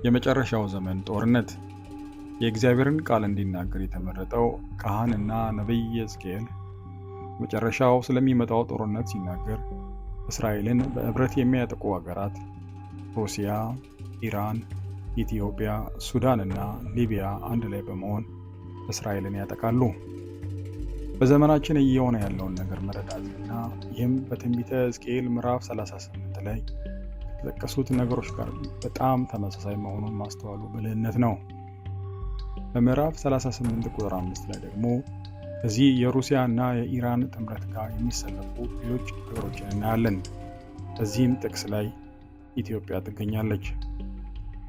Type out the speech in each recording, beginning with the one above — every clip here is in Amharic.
የመጨረሻው ዘመን ጦርነት። የእግዚአብሔርን ቃል እንዲናገር የተመረጠው ካህንና ነቢይ ሕዝቅኤል መጨረሻው ስለሚመጣው ጦርነት ሲናገር እስራኤልን በኅብረት የሚያጠቁ አገራት ሩሲያ፣ ኢራን፣ ኢትዮጵያ፣ ሱዳን እና ሊቢያ አንድ ላይ በመሆን እስራኤልን ያጠቃሉ። በዘመናችን እየሆነ ያለውን ነገር መረዳትና ይህም በትንቢተ ሕዝቅኤል ምዕራፍ 38 ላይ ከተጠቀሱት ነገሮች ጋር በጣም ተመሳሳይ መሆኑን ማስተዋሉ ብልህነት ነው። በምዕራፍ 38 ቁጥር 5 ላይ ደግሞ ከዚህ የሩሲያ እና የኢራን ጥምረት ጋር የሚሰለፉ ሌሎች ሀገሮችን እናያለን። በዚህም ጥቅስ ላይ ኢትዮጵያ ትገኛለች።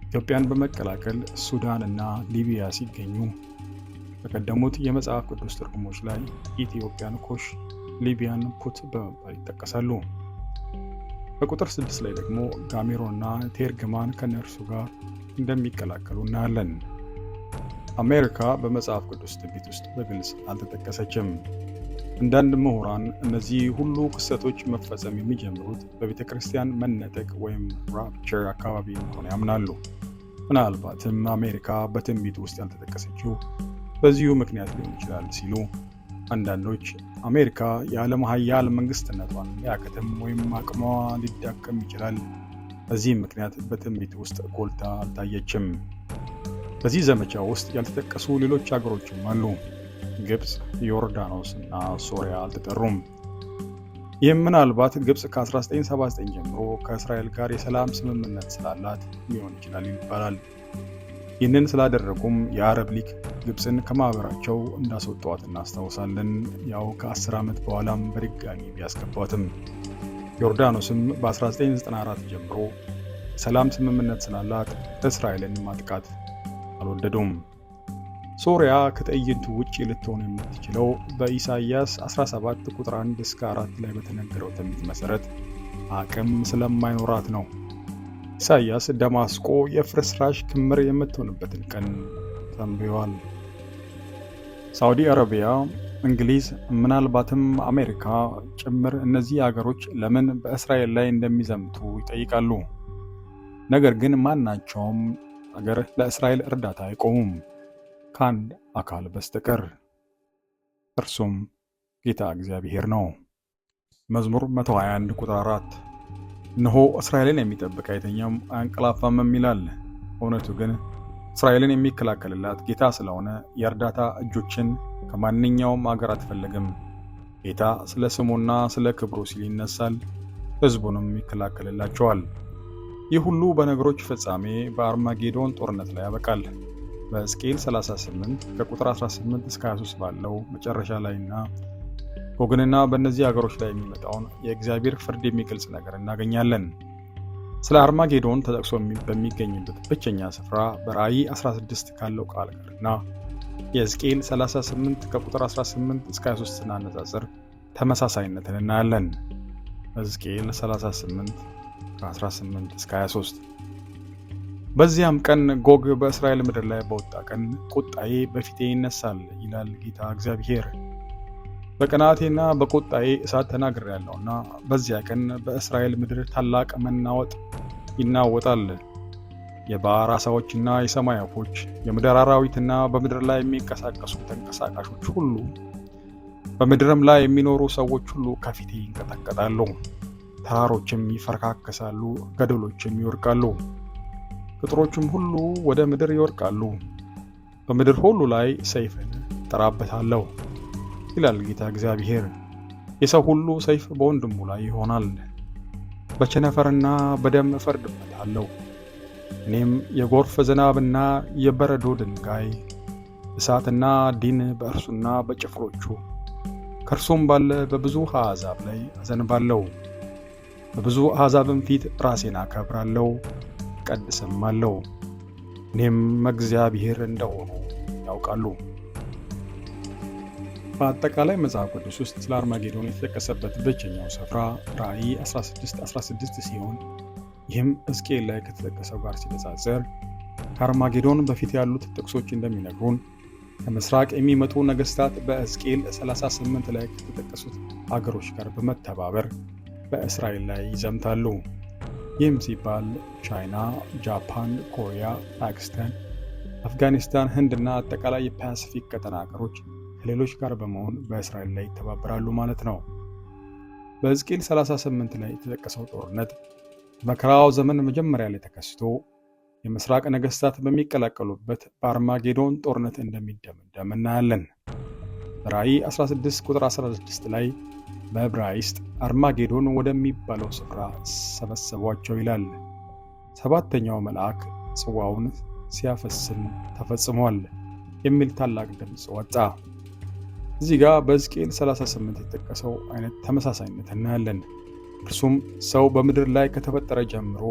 ኢትዮጵያን በመቀላቀል ሱዳን እና ሊቢያ ሲገኙ በቀደሙት የመጽሐፍ ቅዱስ ትርጉሞች ላይ ኢትዮጵያን ኩሽ፣ ሊቢያን ፑት በመባል ይጠቀሳሉ። በቁጥር 6 ላይ ደግሞ ጋሜሮና ቴርግማን ከነርሱ ጋር እንደሚቀላቀሉ እናያለን። አሜሪካ በመጽሐፍ ቅዱስ ትንቢት ውስጥ በግልጽ አልተጠቀሰችም። አንዳንድ ምሁራን እነዚህ ሁሉ ክስተቶች መፈጸም የሚጀምሩት በቤተ ክርስቲያን መነጠቅ ወይም rapture አካባቢ እንደሆነ ያምናሉ። ምናልባትም አሜሪካ በትንቢቱ ውስጥ ያልተጠቀሰችው በዚሁ ምክንያት ሊሆን ይችላል ሲሉ፣ አንዳንዶች አሜሪካ የዓለም ሀያል መንግስትነቷን ሊያከትም ወይም አቅሟ ሊዳከም ይችላል፣ በዚህም ምክንያት በትንቢት ውስጥ ጎልታ አልታየችም። በዚህ ዘመቻ ውስጥ ያልተጠቀሱ ሌሎች ሀገሮችም አሉ። ግብፅ፣ ዮርዳኖስ እና ሶሪያ አልተጠሩም። ይህም ምናልባት ግብፅ ከ1979 ጀምሮ ከእስራኤል ጋር የሰላም ስምምነት ስላላት ሊሆን ይችላል ይባላል። ይህንን ስላደረጉም የአረብ ሊግ ግብፅን ከማህበራቸው እንዳስወጧት እናስታውሳለን። ያው ከ10 ዓመት በኋላም በድጋሚ ቢያስገቧትም፣ ዮርዳኖስም በ1994 ጀምሮ የሰላም ስምምነት ስላላት እስራኤልን ማጥቃት አልወደዱም። ሶሪያ ከትዕይንቱ ውጭ ልትሆን የምትችለው በኢሳይያስ 17 ቁጥር 1 እስከ 4 ላይ በተነገረው ትንቢት መሠረት አቅም ስለማይኖራት ነው። ኢሳይያስ ደማስቆ የፍርስራሽ ክምር የምትሆንበትን ቀን ተንብዮአል። ሳዑዲ አረቢያ፣ እንግሊዝ፣ ምናልባትም አሜሪካ ጭምር እነዚህ አገሮች ለምን በእስራኤል ላይ እንደሚዘምቱ ይጠይቃሉ። ነገር ግን ማናቸውም አገር ለእስራኤል እርዳታ አይቆሙም ከአንድ አካል በስተቀር፣ እርሱም ጌታ እግዚአብሔር ነው። መዝሙር 121 ቁጥር 4 እነሆ እስራኤልን የሚጠብቅ አይተኛም አያንቀላፋምም ይላል። እውነቱ ግን እስራኤልን የሚከላከልላት ጌታ ስለሆነ የእርዳታ እጆችን ከማንኛውም አገር አትፈልግም። ጌታ ስለ ስሙና ስለ ክብሩ ሲል ይነሳል፣ ሕዝቡንም ይከላከልላቸዋል። ይህ ሁሉ በነገሮች ፍጻሜ በአርማጌዶን ጦርነት ላይ ያበቃል። በሕዝቅኤል 38 ከቁጥር 18 እስከ 23 ባለው መጨረሻ ላይና ጎግንና በእነዚህ አገሮች ላይ የሚመጣውን የእግዚአብሔር ፍርድ የሚገልጽ ነገር እናገኛለን። ስለ አርማጌዶን ተጠቅሶ በሚገኝበት ብቸኛ ስፍራ በራእይ 16 ካለው ቃል ጋርና የሕዝቅኤል 38 ከቁጥር 18 እስከ 23 ስናነጻጽር ተመሳሳይነትን እናያለን። ሕዝቅኤል 38 ከ18 እስከ 23። በዚያም ቀን ጎግ በእስራኤል ምድር ላይ በወጣ ቀን ቁጣዬ በፊቴ ይነሳል፣ ይላል ጌታ እግዚአብሔር። በቅንዓቴና በቁጣዬ እሳት ተናግሬአለሁና በዚያ ቀን በእስራኤል ምድር ታላቅ መናወጥ ይናወጣል። የባሕር ዓሣዎችና የሰማይ ወፎች፣ የምድር አራዊትና በምድር ላይ የሚንቀሳቀሱ ተንቀሳቃሾች ሁሉ፣ በምድርም ላይ የሚኖሩ ሰዎች ሁሉ ከፊቴ ይንቀጠቀጣሉ። ተራሮችም ይፈረካከሳሉ፣ ገደሎችም ይወድቃሉ፣ ቅጥሮችም ሁሉ ወደ ምድር ይወድቃሉ። በምድር ሁሉ ላይ ሰይፍን እጠራበታለሁ፣ ይላል ጌታ እግዚአብሔር። የሰው ሁሉ ሰይፍ በወንድሙ ላይ ይሆናል። በቸነፈርና በደም እፈርድበታለሁ። እኔም የጎርፍ ዝናብና የበረዶ ድንጋይ፣ እሳትና ዲን በእርሱና በጭፍሮቹ ከእርሱም ባለ በብዙ አሕዛብ ላይ አዘንባለሁ። በብዙ አሕዛብም ፊት ራሴን አከብራለሁ፣ እቀድስማለሁ። እኔም እግዚአብሔር እንደሆኑ ያውቃሉ። በአጠቃላይ መጽሐፍ ቅዱስ ውስጥ ስለ አርማጌዶን የተጠቀሰበት ብቸኛው ስፍራ ራእይ 16 16 ሲሆን ይህም ሕዝቅኤል ላይ ከተጠቀሰው ጋር ሲነጻጸር ከአርማጌዶን በፊት ያሉት ጥቅሶች እንደሚነግሩን ከምስራቅ የሚመጡ ነገስታት በሕዝቅኤል 38 ላይ ከተጠቀሱት አገሮች ጋር በመተባበር በእስራኤል ላይ ይዘምታሉ። ይህም ሲባል ቻይና፣ ጃፓን፣ ኮሪያ፣ ፓኪስታን፣ አፍጋኒስታን፣ ህንድና አጠቃላይ የፓሲፊክ ቀጠና ሀገሮች ከሌሎች ጋር በመሆን በእስራኤል ላይ ይተባበራሉ ማለት ነው። በሕዝቅኤል 38 ላይ የተጠቀሰው ጦርነት በመከራው ዘመን መጀመሪያ ላይ ተከስቶ የምስራቅ ነገስታት በሚቀላቀሉበት በአርማጌዶን ጦርነት እንደሚደመደም እናያለን። በራእይ 16 ቁጥር 16 ላይ በዕብራይስጥ አርማጌዶን ወደሚባለው ስፍራ ሰበሰቧቸው ይላል። ሰባተኛው መልአክ ጽዋውን ሲያፈስም ተፈጽሟል የሚል ታላቅ ድምፅ ወጣ። እዚህ ጋር በሕዝቅኤል 38 የተጠቀሰው አይነት ተመሳሳይነት እናያለን። እርሱም ሰው በምድር ላይ ከተፈጠረ ጀምሮ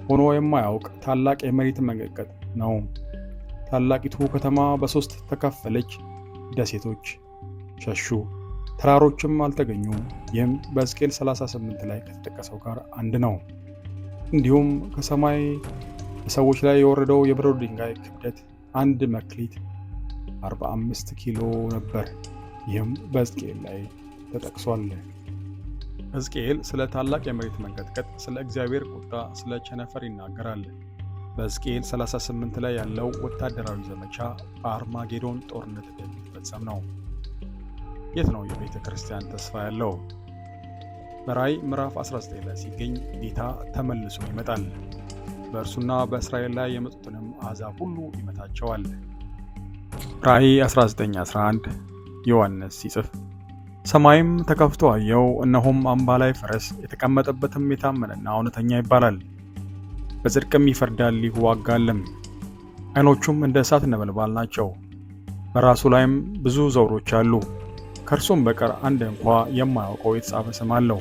ሆኖ የማያውቅ ታላቅ የመሬት መንቀጥቀጥ ነው። ታላቂቱ ከተማ በሦስት ተከፈለች፣ ደሴቶች ሸሹ፣ ተራሮችም አልተገኙም። ይህም በሕዝቅኤል 38 ላይ ከተጠቀሰው ጋር አንድ ነው። እንዲሁም ከሰማይ በሰዎች ላይ የወረደው የበረዶ ድንጋይ ክብደት አንድ መክሊት 45 ኪሎ ነበር። ይህም በሕዝቅኤል ላይ ተጠቅሷል። ሕዝቅኤል ስለ ታላቅ የመሬት መንቀጥቀጥ፣ ስለ እግዚአብሔር ቁጣ፣ ስለ ቸነፈር ይናገራል። በሕዝቅኤል 38 ላይ ያለው ወታደራዊ ዘመቻ በአርማጌዶን ጦርነት እንደሚፈጸም ነው። የት ነው የቤተ ክርስቲያን ተስፋ ያለው? በራእይ ምዕራፍ 19 ላይ ሲገኝ ጌታ ተመልሶ ይመጣል። በእርሱና በእስራኤል ላይ የመጡትንም አሕዛብ ሁሉ ይመታቸዋል። ራእይ 19:11 ዮሐንስ ሲጽፍ ሰማይም ተከፍቶ አየው፣ እነሆም አምባ ላይ ፈረስ፣ የተቀመጠበትም የታመነና እውነተኛ ይባላል፣ በጽድቅም ይፈርዳል ይዋጋልም። ዓይኖቹም እንደ እሳት ነበልባል ናቸው፣ በራሱ ላይም ብዙ ዘውዶች አሉ። ከእርሱም በቀር አንድ እንኳ የማያውቀው የተጻፈ ስም አለው።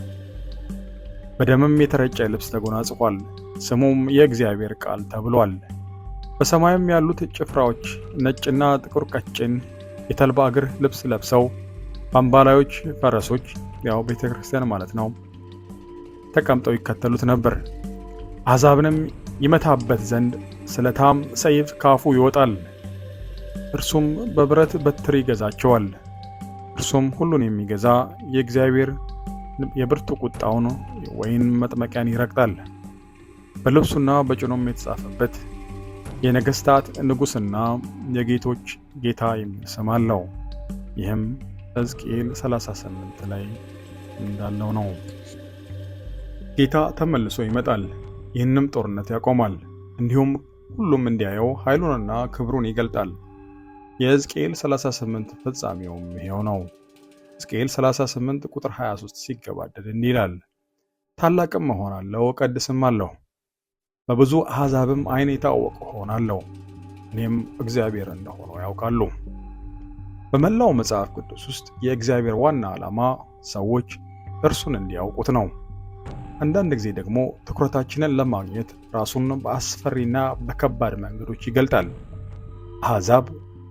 በደምም የተረጨ ልብስ ተጎናጽፏል፣ ስሙም የእግዚአብሔር ቃል ተብሏል። በሰማይም ያሉት ጭፍራዎች ነጭና ጥቁር ቀጭን የተልባ እግር ልብስ ለብሰው በአምባላዮች ፈረሶች፣ ያው ቤተ ክርስቲያን ማለት ነው፣ ተቀምጠው ይከተሉት ነበር። አሕዛብንም ይመታበት ዘንድ ስለታም ሰይፍ ካፉ ይወጣል፣ እርሱም በብረት በትር ይገዛቸዋል። እርሱም ሁሉን የሚገዛ የእግዚአብሔር የብርቱ ቁጣውን ወይን መጥመቂያን ይረግጣል። በልብሱና በጭኑም የተጻፈበት የነገስታት ንጉሥና የጌቶች ጌታ የሚል ስም አለው። ይህም ሕዝቅኤል 38 ላይ እንዳለው ነው። ጌታ ተመልሶ ይመጣል፣ ይህንም ጦርነት ያቆማል። እንዲሁም ሁሉም እንዲያየው ኃይሉንና ክብሩን ይገልጣል። የሕዝቅኤል 38 ፍጻሜውም ይሄው ነው። ሕዝቅኤል 38 ቁጥር 23 ሲገባደድ እንዲህ ይላል፣ ታላቅም እሆናለሁ እቀድስም አለሁ፣ በብዙ አሕዛብም ዓይን የታወቅሁ እሆናለሁ፣ እኔም እግዚአብሔር እንደሆነው ያውቃሉ። በመላው መጽሐፍ ቅዱስ ውስጥ የእግዚአብሔር ዋና ዓላማ ሰዎች እርሱን እንዲያውቁት ነው። አንዳንድ ጊዜ ደግሞ ትኩረታችንን ለማግኘት ራሱን በአስፈሪና በከባድ መንገዶች ይገልጣል። አሕዛብ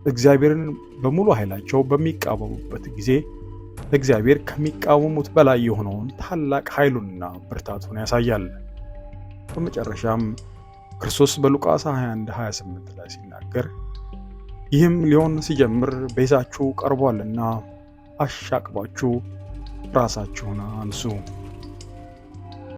እግዚአብሔርን በሙሉ ኃይላቸው በሚቃወሙበት ጊዜ እግዚአብሔር ከሚቃወሙት በላይ የሆነውን ታላቅ ኃይሉንና ብርታቱን ያሳያል። በመጨረሻም ክርስቶስ በሉቃስ 21:28 ላይ ሲናገር ይህም ሊሆን ሲጀምር ቤዛችሁ ቀርቧልና አሻቅባችሁ ራሳችሁን አንሱ።